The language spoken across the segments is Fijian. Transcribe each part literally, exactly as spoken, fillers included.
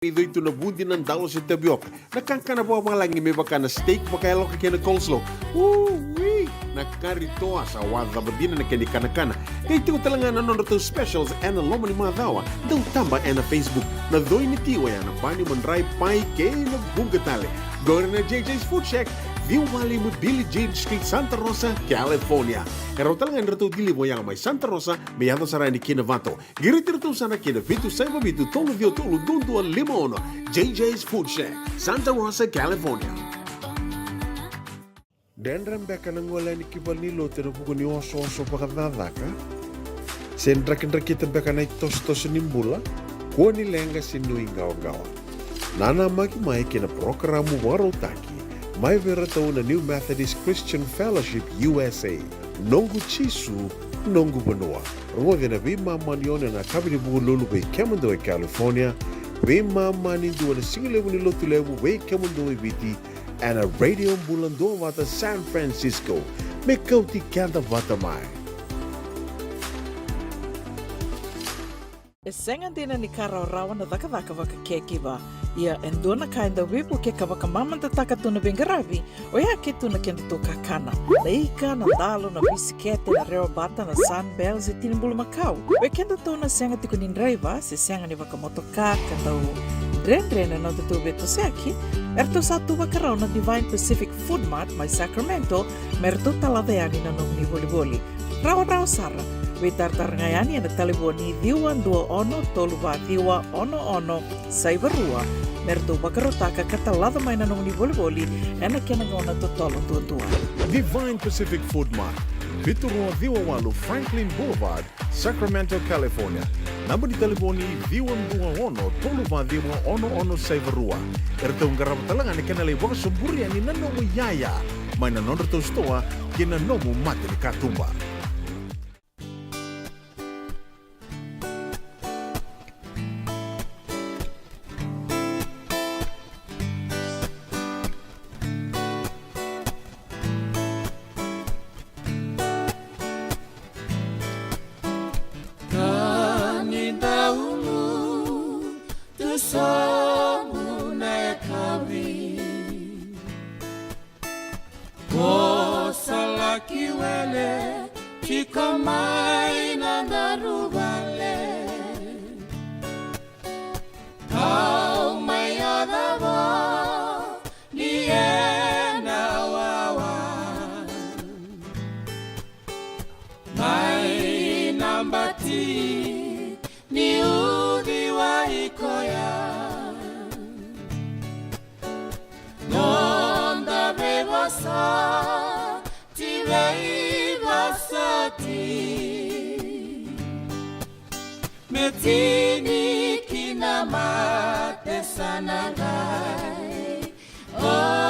Ni doi tu na vudi, na dalo se tavioka. Na kakana vakavalagi me vaka na steak vakayaloka kei na coleslaw. Ui! Na kari toa sa wacava dina na kena ikanakana. Kei tiko tale ga na nodratou specials ena loma ni macawa. Dau taba ena Facebook. Na doi ni tiwa ya na bani madrai pai kei na vuqa tale. Qori na J J's Food Shack. Ciwali mo Billie Jean Street, Santa Rosa, California. E rawa tale ga ni ratou deliver ya mai Santa Rosa me yaco sara yani ki Novato. Qiriti iratou sara ki na vitu saiva vitu tolu ciwa tolu dua dua lima ono. J J's Food Shack, Santa Rosa, California. Dredre beka na gole yani ki valenilotu ena vuku ni osooso vakacakacaka? Se drakidrakita beka na itosotoso ni bula? Kua ni leqa se nuiqawaqawa. Nanamaki mai ki na parokaramu vakarautaki mai vei iratou na New Methodist Christian Fellowship U S A. Noqu Jisu, noqu vanua. Rogoci ena veimama ni ono ena yakavi ni Vukelulu vei kemudou e California, veimama ni dua na sigalevu ni Lotulevu vei kemudou e Viti, ena Radio Bula Duavata San Francisco. Me kauti keda vata mai. E sega dina ni ka rawarawa na cakacaka vakacaregiver. Ia e dua na ka e dau veivuke ka vakamamadataka tu na veiqaravi, oya ke tu na kedatou kakana. Na ika, na dalo, na bisikete, na rewabata, na Sunbell se tini bulumakau. Vei kedatou na sega tiko ni draiva se sega ni vakamotoka ka dau dredre na nodatou veitosoyaki, eratou sa tu vakarau na Divine Pacific Food Mart mai Sacramento me ratou talaca yani na nomuni volivoli. Rawarawa sara. Veitaratara ga yani ena talevoni ciwa dua ono tolu va ciwa ono ono saiva rua me ratou vakarautaka ka talaca mai na nomuni volivoli ena kena gauna totolo duadua. Divine Pacific Food Mart, vitu rua ciwa walu Franklin Boulevard, Sacramento, California. Naba ni talevoni ciwa dua ono tolu va ciwa ono ono saiva rua. Eratou qarava tale ga na kena lai vakasoburi yani na nomu iyaya mai na nodratou sitoa kei na nomu mata ni katuba. Ka ni daulu tu sobu na yakavi. Ko sa laki wele tiko mai na daru vale. Au mai yaco vo ni ena wawa. Mai na bati ni uciwai koya. Noda veivosoti, veivosoti. Me tini kina mate sa na qai oti.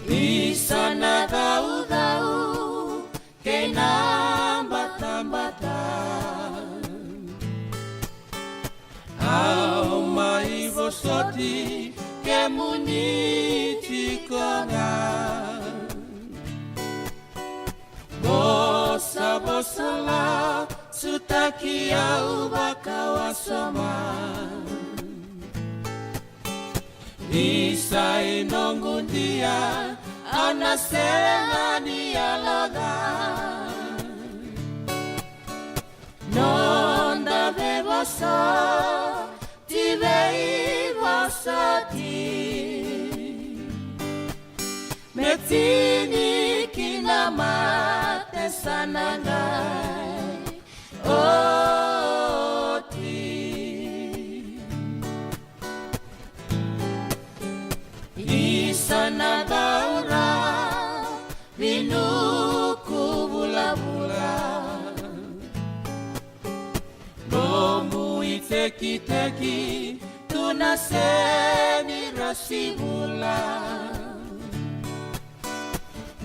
Isa na caucau kei na batabata. Au mai vosoti kemuni tiko ga. Vosa, vosa la, sutaki au vakawasoma. Isa i noqu dia, au na sega ni yaloca. Noda veivosoti, veivosoti. Me tini kina mate sa na qai oti. Isa na daura vinuku vulavula. Nomu itekiteki tu na seni rasivula.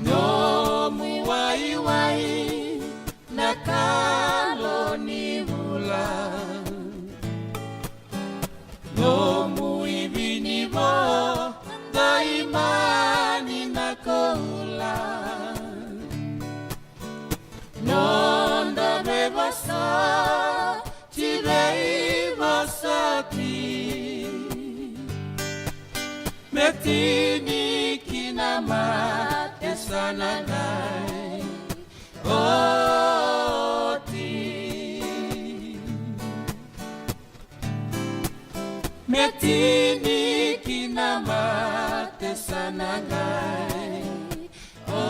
Nomu waiwai na kalo ni vula. Nomu ivinivo, daimani na koula. Noda Vosoti, veivosoti, me tini ki na mate sa na qai oti. Me tini ki na mate sa na qai oti.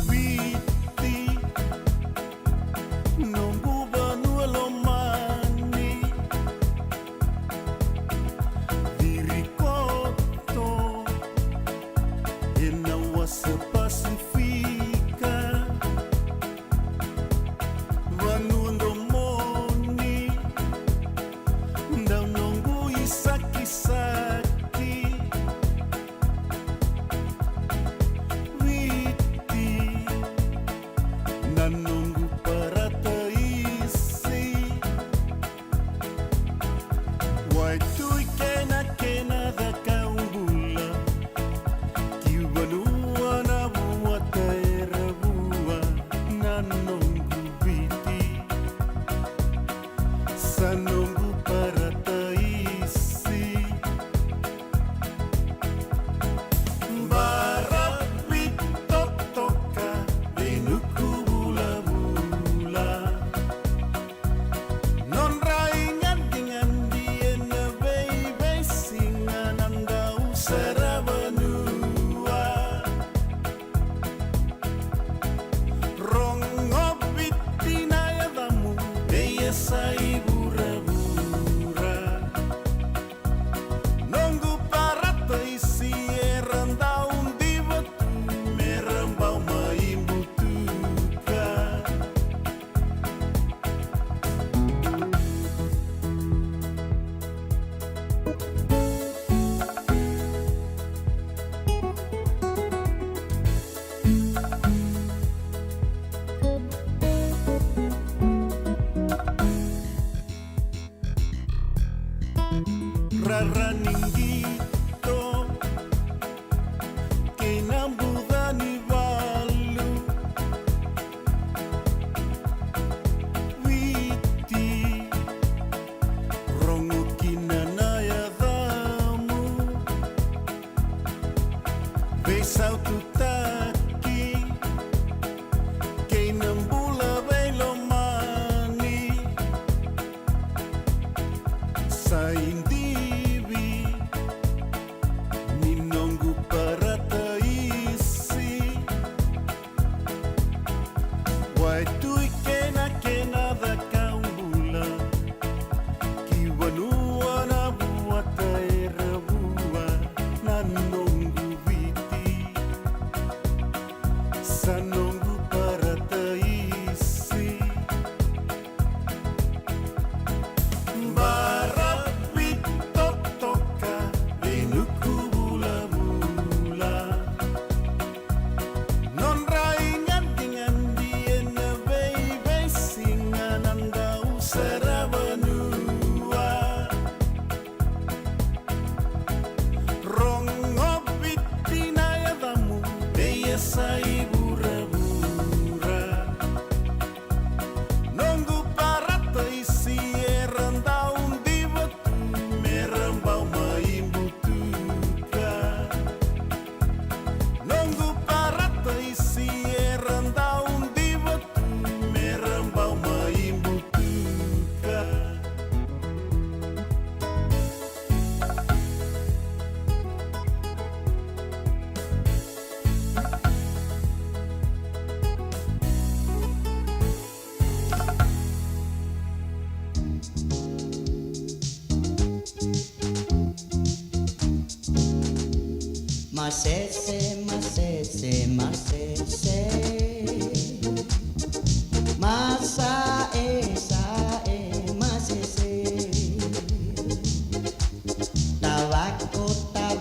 Viti, noqu vanua lomani, ciri koto ena wasa Pasifika. Vanua domoni, dau noqu isakisaki. Viti, na noqu parataisi. Waitui kei na kena cakau bula, ki vanua na vuata era vua, na noqu Viti, sa noqu parataisi. Baravi totoka, veinuku vulavula. Nodra igadigadi ena veiveisiga na dau saravanua. Rogo Viti na yacamu, veiyasai vuravura. Noqu parataisi era dau diva tu, me ra bau mai butuka. Rara ni qito kei na buca ni valu. Viti, rogo kina na yacamu, veisaututaki kei na bula veilomani. Sa idivi ni noqu parataisi. Waitui kei na kena cakau bula, ki vanua na vuata era vua, na noqu Viti, sa noqu parataisi. Baravi totoka, veinuku vulavula. Nodra igadigadi ena veiveisiga na dau saravanua. Rogo Viti na yacamu, veiyasai vuravura. Noqu parataisi era dau diva tu, me ra bau mai butuka. Noqu parataisi era dau diva tu, me ra bau mai butuka. Masese, masese, masese. Masa e, sa e, masese. Tavako, tavako.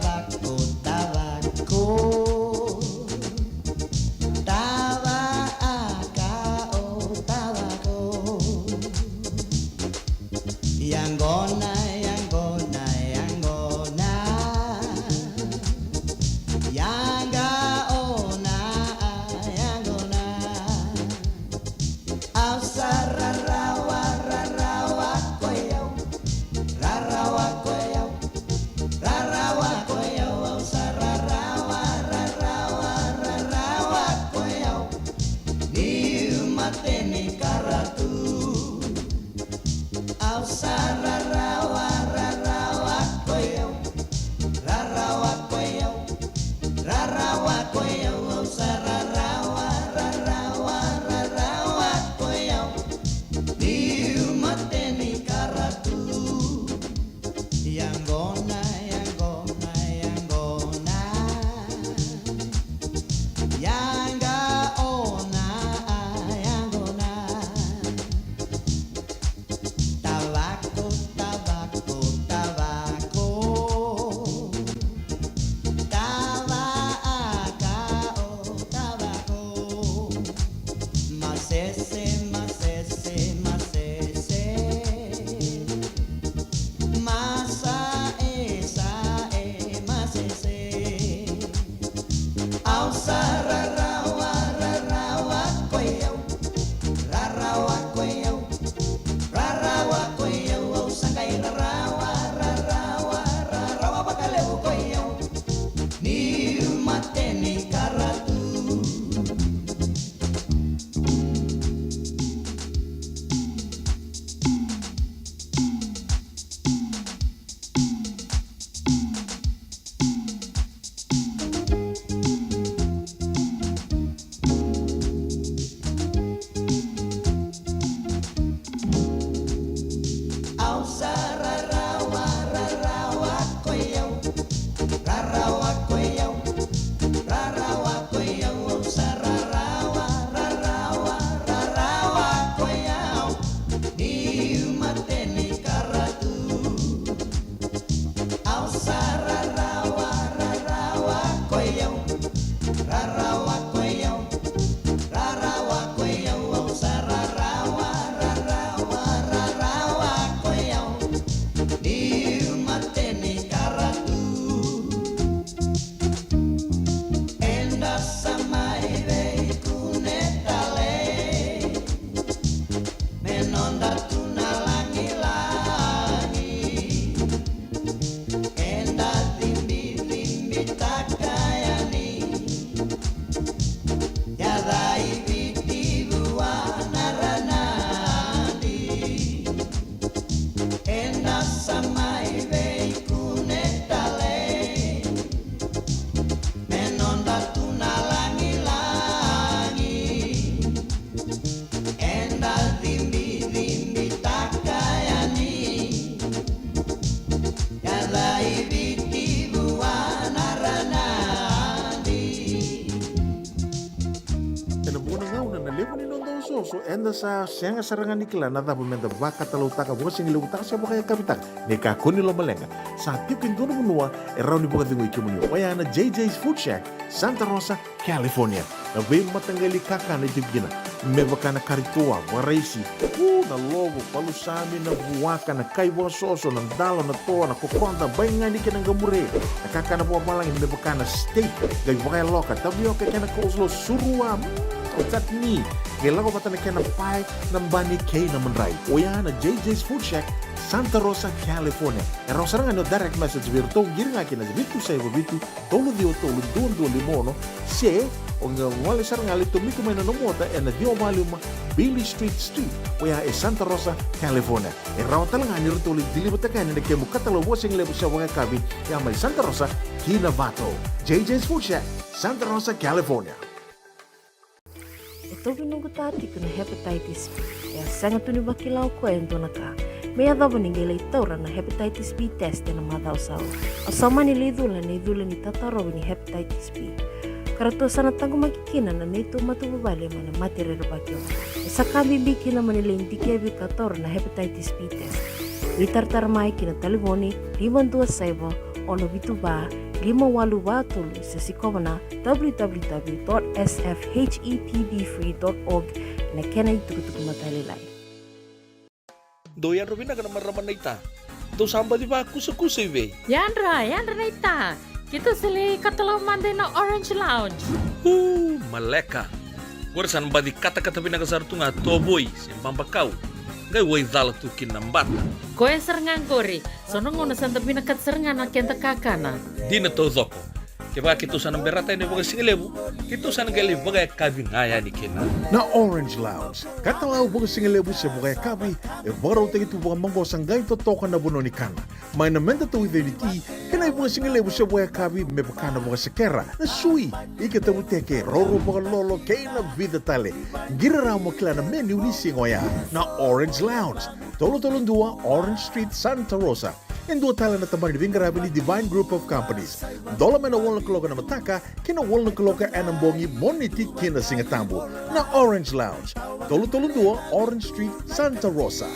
So eda sa sega sara ga ni kila na cava meda vakatalautaka, vakasigalevu taka se vakayakavi taka. Ni kakua ni lomaleqa, sa tiko e dua na vanua e rawa ni vakacegui kemuni, oya na J J's Food Shack, Santa Rosa, California. Na veimataqali kakana e tiko kina, me vaka na kari toa, vakaraisi, u, na lovo, palusami, na vuaka, na kai vakasoso, na dalo, na toa, na kokoda, baigani kei na qamure. Na kakana vakavalagi me vaka na steak, qai vakayaloka, tavioka kei na coleslaw, surua, mm, chutney. Qai lako vata na kena pae, na bani kei na madrai. Oya na J J's Food Shack, Santa Rosa, California. E rawa sara ga ni o direct message vei iratou, qiri ga kina vitu saiva vitu, tolu ciwa tolu, dua dua lima ono, se o qai gole sara ga, lai tomika mai na nomu ota ena ciwa walu lima Beale Street Suite, oya e Santa Rosa, California. E rawa tale ga ni ratou lai deliver-taka yani na kemu katalau vakasigalevu se vakayakavi, ya mai Santa Rosa ki Novato. J J's Food Shack, Santa Rosa, California. E tauvi noqu ta tiko na hepatitis B. E a sega tu ni vakila o koya e dua na ka. Me yacova ni qai lai taura na hepatitis B test ena macawa sa oti. Au sa mani lai cula na icula ni tatarovi ni hepatitis B. Ka ratou sa na taqomaki kina na neitou matavuvale mai na mate rerevaki oqo. E sa ka bibi kina mo ni lai dikevi ka taura na hepatitis B test. Veitaratara mai ki na talevoni lima dua saiva, ono vitu va, lima walu va tolu, se sikova na w w w dot s f h e p b free dot org ena kena itukutuku matailalai. Dou yadra vinaka na marama naita. Dou sa baci vakusakusa i vei? Yadra, yadra naita. Keitou sa lai katalau mada ina Orange Lounge. U, maleka. Qori sa na baci katakata vinaka sara tu ga tovoi se babakau. Qai waicala tu kina na bata. Koya sara ga qori. So na gauna sa da vinakata sara ga na keda kakana. Dina taucoko. Kevaka keitou sa na berata yani vakasigalevu, keitou sa na qai lai vakayakavi ga yani kina. Na Orange Lounge, katalau vakasigalevu se vakayakavi, e vakarautaki tu vakamaqosa qai totoka na vanua ni kana. Mai na meda tauica ni ti, kei na ivakasigalevu se vakayakavi me vaka na vakasekera, na sui, ika tavuteke, roro vakalolo, kei na vica tale. Qiri rawa mo kila na menu ni siga oya. Na Orange Lounge, tolu tolu dua Orange Street, Santa Rosa. E dua tale na tabana ni veiqaravi ni Divine Group of Companies. Dola mai na walu na kaloko ena mataka ki na walu na kaloko ena bogi, Moniti ki na Sigatabu. Na Orange Lounge, tolu tolu dua Orange Street, Santa Rosa.